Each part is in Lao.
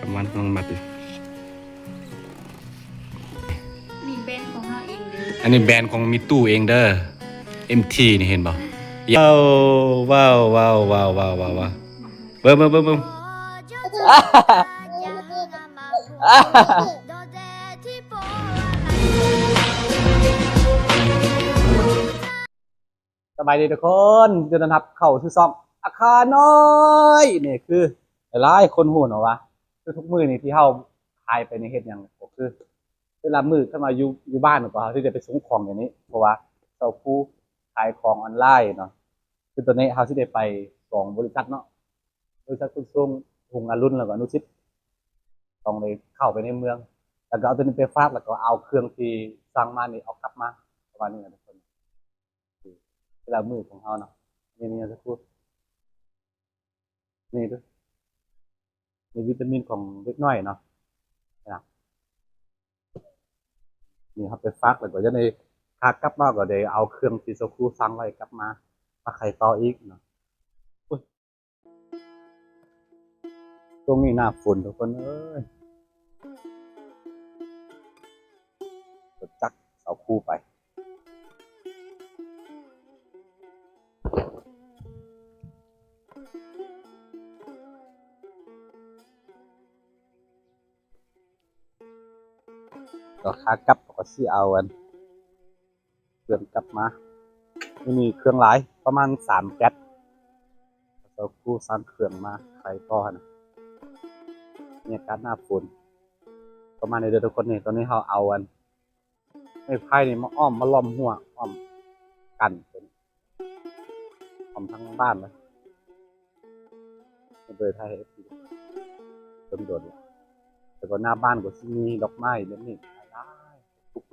ປະມານກຳລັງມັດຢູ່. ນີ້ແບຣນຂອງເຮົາເອງເດີ. ອັນນີ້ແບຣນຂອງມີຕູ້ເອງເດີ. ເອັມທີ ນີ້ເຫັນບໍ່? ວ້າວ ວ້າວ ເບິ່ງ ເບິ່ງ ເບິ່ງ ເບິ່ງ. ສະບາຍດີທຸກຄົນ, ຍິນດີຕ້ອນຮັບເຂົ້າສູ່ຊ່ອງອາຄານ້ອຍ. ນີ້ຄືຫຼາຍໆຄົນຮູ້ເນາະວ່າ ທຸກໆມື້ນີ້ທີ່ເຮົາຫາຍໄປນີ້ເຮັດຫຍັງ? ກໍຄືແຕ່ລະມື້ຄັນວ່າຢູ່ ຢູ່ບ້ານກໍເຮົາຊິໄດ້ໄປສົ່ງຂອງຢູ່ນີ້ ເພາະວ່າເຊົາຄູຂາຍຂອງອອນລາຍເນາະ. ຄືຕອນນີ້ເຮົາຊິໄດ້ໄປສອງບໍລິສັດເນາະ, ບໍລິສັດຂົນສົ່ງຮຸ່ງອາລຸນ ແລ້ວກໍອະນຸສິດ ຕ້ອງໄດ້ເຂົ້າໄປໃນເມືອງ ແລ້ວກໍເອົາໂຕນີ້ໄປຝາກ ແລ້ວກໍເອົາເຄື່ອງທີ່ສັ່ງມານີ້ເອົາກັບມາ ປະມານນີ້ນະທຸກຄົນ. ແຕ່ລະມື້ຂອງເຮົາເນາະ ນີ້ ນີ້ ນີ້ ນີ້ເດີ ມີວິຕາມິນຂອງເດັກນ້ອຍເນາະ ນີ້ນະ ນີ້ເຮົາໄປຝາກ ແລ້ວກໍຈະໄດ້ ຂາກັບມາກໍໄດ້ເອົາເຄື່ອງທີ່ເຈົ້າຄູສັ່ງໄວ້ກັບມາ ມາຂາຍຕໍ່ອີກເນາະ. ໂອ້ຍ ຊ່ວງນີ້ໜ້າຝົນທຸກຄົນເອີຍ ລົດຈັກເອົາຄູໄປ. ກໍຂາກັບກໍຊິເອົາອັນເຄື່ອງກັບມາ. ມື້ນີ້ເຄື່ອງຫຼາຍ ປະມານສາມແກັດ ເຈົ້າຄູສັ່ງເຄື່ອງມາຂາຍຕໍ່ຫັ້ນນະ. ບັນຍາກາດໜ້າຝົນປະມານນີ້ເດີທຸກຄົນ. ນີ້ ຕອນນີ້ເຮົາເອົາອັນ ໄມ້ໄຜ່ນີ້ມາອ້ອມ ມາລ້ອມຮົ້ວ ອ້ອມກັນເປັນ ອ້ອມທັງບ້ານເລີຍ. ເດີນຖ່າຍໃຫ້ເອັຟຊີເບິ່ງດົນໆ ແລ້ວກໍໜ້າບ້ານກໍຊິມີດອກໄມ້ແບບນີ້ຫຼາຍໆ ທຸກໆ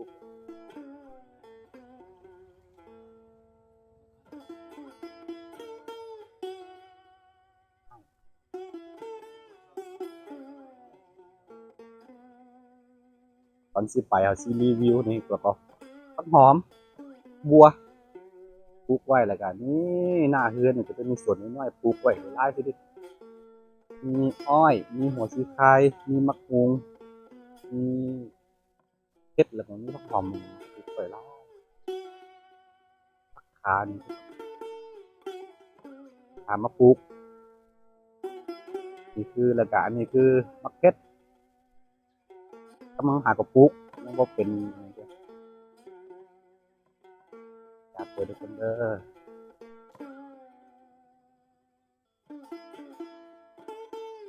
ຕອນຊິໄປເຮົາຊິຣີວິວນີ້ ແລ້ວກໍຜັກຫອມ ບົວ ປູກໄວ້. ແລ້ວກໍນີ້ ໜ້າເຮືອນນີ້ກໍຈະມີສວນນ້ອຍໆ ປູກໄວ້ຫຼາຍໆຊະນິດ ມີອ້ອຍ ມີຫົວສີຄາຍ ມີໝາກຫຸ່ງ ມີເຫັດ ແລ້ວກໍມີຜັກຫອມ ປູກໄວ້ຫຼາຍ. ຜັກຄານີ້ ຫາມາປູກ ນີ້ຄື ແລ້ວກະອັນນີ້ຄືໝາກເຫັດ ກຳລັງຫາກໍປູກ ຍັງບໍ່ເປັນ ຢາກເປີດໃຫ້ເບິ່ງເດີ.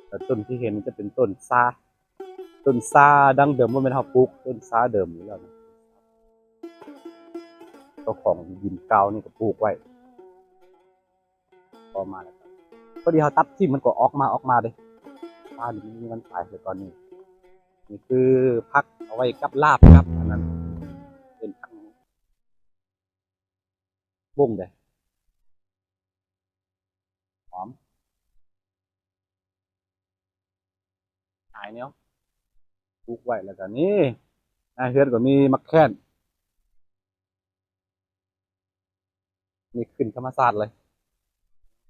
ແລ້ວຕົ້ນທີ່ເຫັນຈະເປັນຕົ້ນຊາ ຕົ້ນຊາດັ້ງເດີມ ບໍ່ແມ່ນເຮົາປູກ ຕົ້ນຊາເດີມນີ້ແລ້ວນະ ເຈົ້າຂອງດິນເກົ່ານີ້ກໍປູກໄວ້ ພໍມາແລ້ວ ພໍດີເຮົາຕັດຖິ້ມມັນກໍອອກມາ ອອກມາເດ້ ຊານີ້ມັນມີວັນຕາຍແລ້ວຕອນນີ້. ນີ້ຄືຜັກເອົາໄວ້ກັບລາບກັບອັນນັ້ນ ເປັນຜັກບົ້ງເດ້. ຫອມ ຫຼາຍແນວ ປູກໄວ້. ແລ້ວກໍນີ້ ໃນເຮືອນກໍມີໝາກແຂ້ນ ນີ້ຂຶ້ນທຳມະຊາດເລີຍ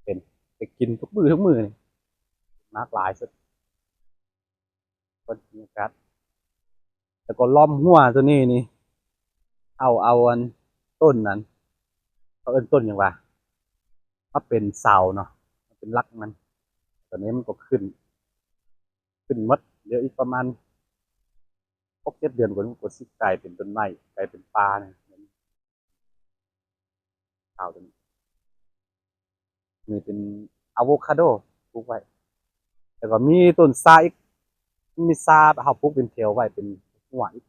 ເປັນ ໄດ້ກິນທຸກມື້ ທຸກມື້ນີ້ ໝາກຫຼາຍສຸດ. ບັນຍາກາດ ແລ້ວກໍລ້ອມຮົ້ວໂຕນີ້ນີ້ ເອົາ ເອົາອັນຕົ້ນນັ້ນ ເຂົາເອີ້ນຕົ້ນຫຍັງວະ ມາເປັນເສົາເນາະ ມາເປັນຫຼັກມັນ. ຕອນນີ້ມັນກໍຂຶ້ນ ຂຶ້ນໝົດ ດຽວອີກປະມານຫົກເຈັດເດືອນ ມັນກໍຊິກາຍເປັນຕົ້ນໄມ້ ກາຍເປັນປ່ານະ. ຂາວຕົວນີ້ ນີ້ເປັນອາໂວຄາໂດປູກໄວ້ ແລ້ວກໍມີຕົ້ນຊາອີກ ມີຊາເຮົາປູກເປັນແຖວໄວ້ ເປັນຮົ້ວອີກ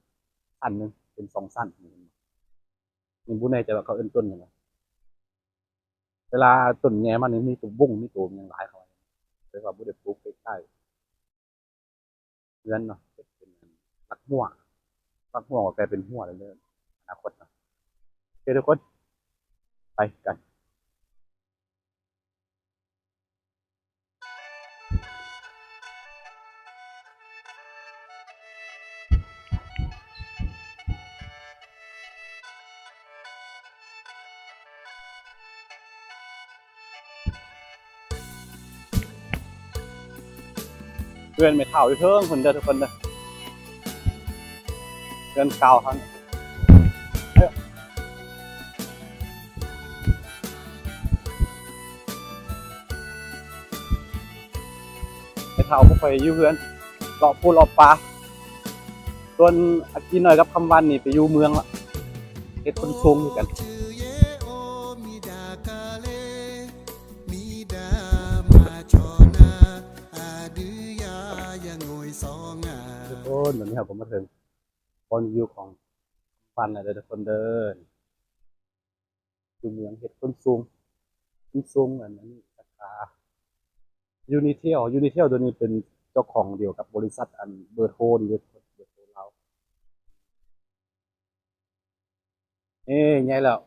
ຊັ້ນໜຶ່ງ ເປັນສອງຊັ້ນ. ນີ້ບໍ່ແນ່ໃຈວ່າເຂົາເອີ້ນຕົ້ນຫຍັງ. ເວລາຕົ້ນໃຫຍ່ມານີ້ມີໂຕບົ້ງ ມີໂຕຫຍັງຫຼາຍເຂົາ ແຕ່ວ່າບໍ່ໄດ້ປູກໃກ້ໆ ເຮືອນເນາະ ເຮັດເປັນຫຼັກຮົ້ວ ຫຼັກຮົ້ວກໍກາຍເປັນຮົ້ວແລ້ວເດີ ອະນາຄົດເນາະ. ໂອເຄທຸກຄົນ ໄປກັນ. ເຮືອນແມ່ເຖົ້າຢູ່ເທິງພຸ້ນເດີທຸກຄົນເດີ ເຮືອນເກົ່າເຮົານີ້. ແມ່ເຖົ້າບໍ່ຄ່ອຍຢູ່ເຮືອນ ເລາະປູເລາະປາ. ສ່ວນອາກີນ້ອຍກັບຄຳວັນນີ້ໄປຢູ່ເມືອງລະ ເຮັດຄົນສູງຄືກັນ. ໂອ້ຍ ຕອນນີ້ເຮົາກໍມາເຖິງບ່ອນຢູ່ຂອງຄຳວັນແລ້ວເດີທຸກຄົນເດີ. ຢູ່ເມືອງເຮັດຄົນສູງ ຄົນສູງ ອັນ ອັນນີ້ສາຂາຢູນິເທວ ຢູນິເທວໂຕນີ້ເປັນເຈົ້າຂອງດຽວກັບບໍລິສັດ ອັນ ເບີໂທນີ້ເດ້ ເບີໂທລາວ. ເອີ ໃຫຍ່ແລ້ວ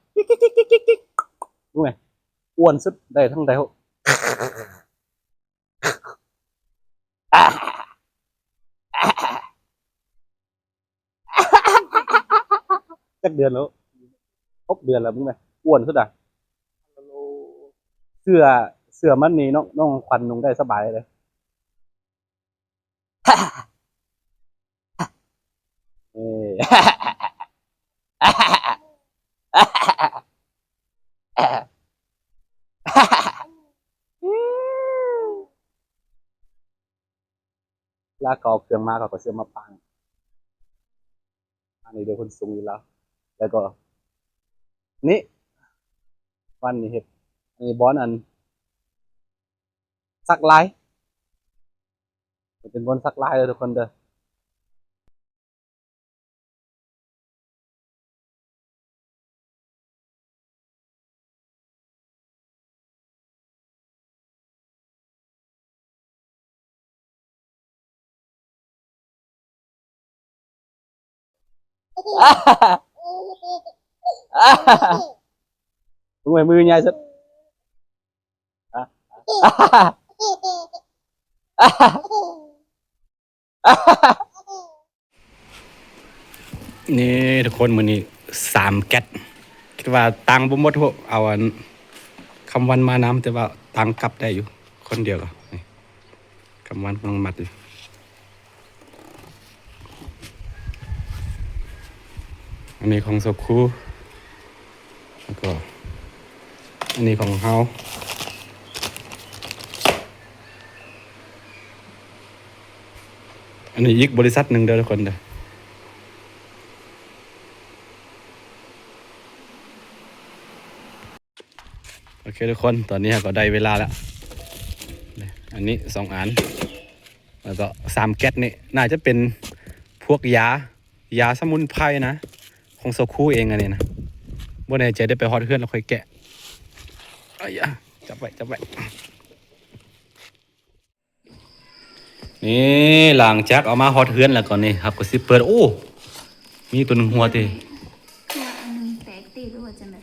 ດູແມ ອ້ວນສຸດ ໄດ້ທັງໃດ. ຈັກເດືອນແລ້ວ? ຫົກເດືອນແລ້ວ ມຶງນະ ອ້ວນສຸດອະ. ເສື້ອ ເສື້ອມັນນີ້ນ້ອງ ນ້ອງຂວັນນຸ່ງໄດ້ສະບາຍເລີຍ. ເອີ ລາວເຂົາເອົາເຄື່ອງມາ ເຂົາກໍຊິເອົາມາປາງ. ອັນນີ້ເດີ ຄົນສູງຢູ່ລາວ. ແລ້ວກໍນີ້ ວັນນີ້ເຮັດ ອັນນີ້ບ່ອນອັນ ສັກລາຍ ເປັນບ່ອນສັກລາຍເດີທຸກຄົນເດີ. ມືໃຫຍ່ສຸດ. ນີ້ທຸກຄົນ ມື້ນີ້ສາມແກັດ ຄິດວ່າຕາງບໍ່ໝົດ ເອົາອັນຄຳວັນມານຳ ແຕ່ວ່າຕາງກັບໄດ້ຢູ່ ຄົນດຽວກໍນີ້ ຄຳວັນກຳລັງມັດຢູ່. ອັນນີ້ຂອງສາວຄູ ແລ້ວກໍອັນນີ້ຂອງເຮົາ. ອັນນີ້ອີກບໍລິສັດໜຶ່ງເດີທຸກຄົນເດີ. ໂອເຄທຸກຄົນ ຕອນນີ້ເຮົາກໍໄດ້ເວລາແລ້ວ. ອັນນີ້ສອງອັນ ແລ້ວກໍສາມແກັດນີ້ ໜ້າຈະເປັນພວກຢາ ຢາສະໝຸນໄພນະ ຂອງສາວຄູເອງອັນນີ້ນະ. ບໍ່ແນ່ໃຈ ໄດ້ໄປຮອດເຮືອນແລ້ວຄ່ອຍແກະ. ອາຢາ ຈັບໄວ້ ຈັບໄວ້. ນີ້ ຫຼັງຈາກເອົາມາຮອດເຮືອນແລ້ວກໍນີ້ ເຮົາກໍຊິເປີດ. ໂອ້ ມີຕົວໜຶ່ງຮົ່ວຕິ ຕົວໜຶ່ງແຕກຕິ ຫຼືວ່າຈັ່ງໃດ?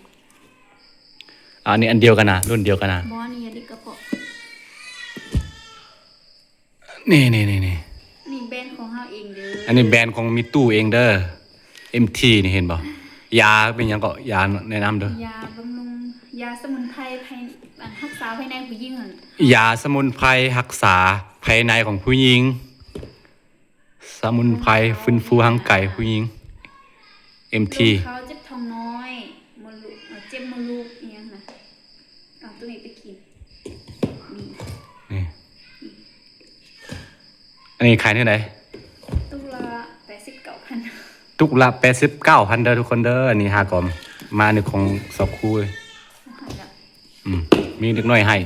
ອັນນີ້ອັນດຽວກັນນະ ລຸ້ນດຽວກັນນະ. ບໍ່ ອັນນີ້ຢາດິກະເປາະ. ນີ້ໆໆ ນີ້ແບຣນຂອງເຮົາເອງເດີ ອັນນີ້ແບຣນຂອງມີຕູ້ເອງເດີ. ເອັມທີ ນີ້ເຫັນບໍ່? ຢາເປັນຫຍັງເກາະ? ຢາແນະນຳເດີ. ຢາບຳລຸງ ຢາສະໝຸນໄພ ໄພ ອັນ ຮັກສາພາຍໃນຜູ້ຍິງຫັ້ນ. ຢາສະໝຸນໄພຮັກສາພາຍໃນຂອງຜູ້ຍິງ ສະໝຸນໄພຟື້ນຟູຮ່າງກາຍຜູ້ຍິງ ເອັມທີ ລົງເຂົ້າ ເຈັບທ້ອງນ້ອຍ ມົດລູກ ເອີ ເຈັບມົດລູກອີ່ຫຍັງນະ. ເອົາໂຕນີ້ໄປກິນ. ນີ້ ນີ້ ອັນນີ້ຂາຍແນວໃດ? ຕຸກລະແປດສິບເກົ້າພັນ ຕຸກລະແປດສິບເກົ້າພັນເດີທຸກຄົນເດີ. ອັນນີ້ຫາກໍມາ ນີ້ຂອງສາວຄູເລີຍ. ອືມ ມີເດັກນ້ອຍໃຫ້.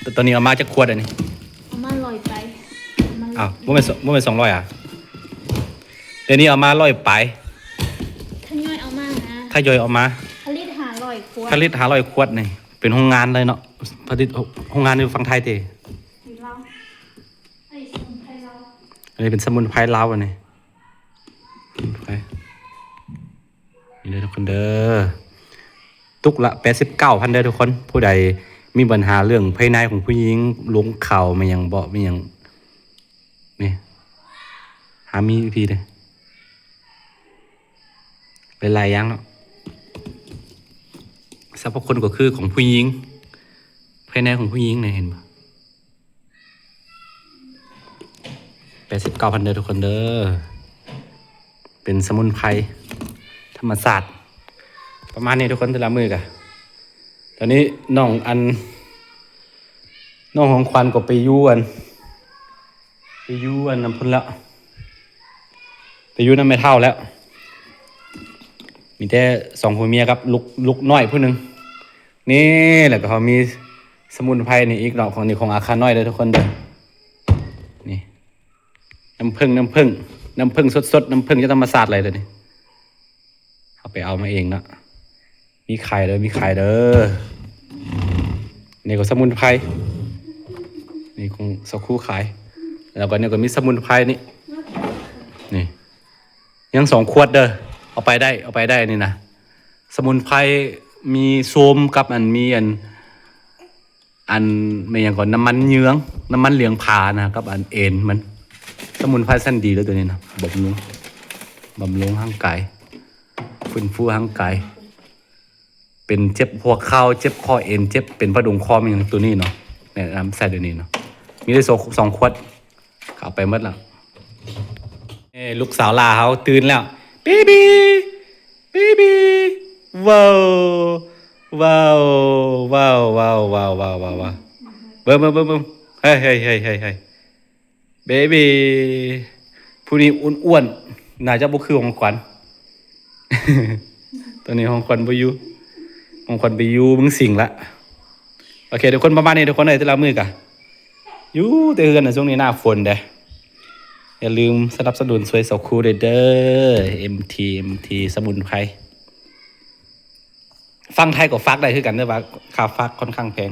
ຕ- ຕອນນີ້ເອົາມາຈັກຂວດອັນນີ້? ເອົາມາຮ້ອຍປາຍ. ເອົາມາ ອ້າວ ບໍ່ແມ່ນ ບໍ່ແມ່ນສອງຮ້ອຍອະ? ດຽວນີ້ເອົາມາຮ້ອຍປາຍ. ທະຍອຍເອົາມານະ ທະຍອຍເອົາມາ. ຜະລິດຫ້າຮ້ອຍຂວດ ຜະລິດຫ້າຮ້ອຍຂວດນີ້ ເປັນໂຮງງານເລີຍເນາະ. ຜະລິດ ໂຮງງານຢູ່ຝັ່ງໄທຕິ? ຢູ່ລາວ. ອັນນີ້ເປັນສະໝຸນໄພລາວ ອັນນີ້ເປັນສະໝຸນໄພລາວ ອັນນີ້ ໄປ ນີ້ເດີທຸກຄົນເດີ. ຕຸກລະແປດສິບເກົ້າພັນເດີທຸກຄົນ. ຜູ້ໃດມີບັນຫາເລື່ອງພາຍໃນຂອງຜູ້ຍິງ ລົງເຂົ້າ ແມ່ນຫຍັງເບາະ ແມ່ນຫຍັງ ນີ້ ຫາມີວິທີເດີ. ຫຼາຍໆຢ່າງເນາະ. ສັບພະຄຸນກໍຄືຂອງຜູ້ຍິງ ພາຍໃນຂອງຜູ້ຍິງນີ້ ເຫັນບໍ່? ແປດສິບເກົ້າພັນເດີທຸກຄົນເດີ ເປັນສະໝຸນໄພທຳມະຊາດ ປະມານນີ້ທຸກຄົນ ແຕ່ລະມື້ກະ ຕອນນີ້ນ້ອງອັນ ນ້ອງຂອງຂວັນກໍໄປຢູ່ອັນ ໄປຢູ່ອັນນຳພຸ້ນແລ້ວ ໄປຢູ່ນຳແມ່ເຖົ້າແລ້ວ ມີແຕ່ສອງຜົວເມຍກັບລູກ ລູກນ້ອຍຜູ້ໜຶ່ງ ນີ້ ແລ້ວກໍເຮົາມີສະໝຸນໄພນີ້ອີກເນາະ ຂອງ ນີ້ຂອງອາຄານ້ອຍເດີທຸກຄົນເດີ ນີ້ ນ້ຳເຜິ້ງ ນ້ຳເຜິ້ງ ນ້ຳເຜິ້ງສົດໆ ນ້ຳເຜິ້ງຈາກທຳມະຊາດເລີຍໂຕນີ້ ເຮົາໄປເອົາມາເອງເນາະ ມີຂາຍເດີ ມີຂາຍເດີ ນີ້ກໍສະໝຸນໄພ ນີ້ຂອງສາວຄູຂາຍ ແລ້ວກໍນີ້ກໍມີສະໝຸນໄພນີ້ ນີ້ ຍັງສອງຂວດເດີ ເອົາໄປໄດ້ ເອົາໄປໄດ້ນີ້ນະ ສະໝຸນໄພມີໂຊມກັບອັນ ມີອັນ ອັນ ແມ່ນຫຍັງກ່ອນ ນ້ຳມັນເຍືອງ ນ້ຳມັນຫຼຽງຜານະ ກັບອັນເອັນມັນ ສະໝຸນໄພຊັ້ນດີເລີຍໂຕນີ້ນະ ບຳລຸງ ບຳລຸງຮ່າງກາຍ ຟື້ນຟູຮ່າງກາຍ ເປັນເຈັບຫົວເຂົ່າ ເຈັບຂໍ້ເອັນ ເຈັບເປັນພະດຸງຄໍ ມີຫຍັງໂຕນີ້ເນາະ ແນະນຳໃຊ້ໂຕນີ້ເນາະ ມີໄດ້ສອງ ສອງຂວດ ເຂົາເອົາໄປໝົດແລ້ວ ເອີ ລູກສາວຫຼ້າເຮົາຕື່ນແລ້ວ ເບບີ ເບບີ ວ້າວ ວ້າວ ເບິ່ງ ເບິ່ງ ເບິ່ງ ເບິ່ງ ເຮີ້ຍ ເຮີ້ຍ ເຮີ້ຍ ເຮີ້ຍ ເຮີ້ຍ ເບບີ ຜູ້ນີ້ອ້ວນໆ ໜ້າຈະບໍ່ຄືຂອງຂວັນ ຕອນນີ້ຂອງຂວັນບໍ່ຢູ່ ຂອງຂວັນໄປຢູ່ເມືອງສິງລະ ໂອເຄ ທຸກຄົນ ປະມານນີ້ທຸກຄົນເອີຍ ແຕ່ລະມື້ກະຢູ່ແຕ່ເຮືອນນະ ຊ່ວງນີ້ໜ້າຝົນເດ້ ຢ່າລືມສະໜັບສະໜູນຊ່ວຍສາວຄູໄດ້ເດີ ເອັມທີ ເອັມທີ ສະໝຸນໄພ ຝັ່ງໄທກໍຝາກໄດ້ຄືກັນເດີ ວ່າຄ່າຝາກຄ່ອນຂ້າງແພງ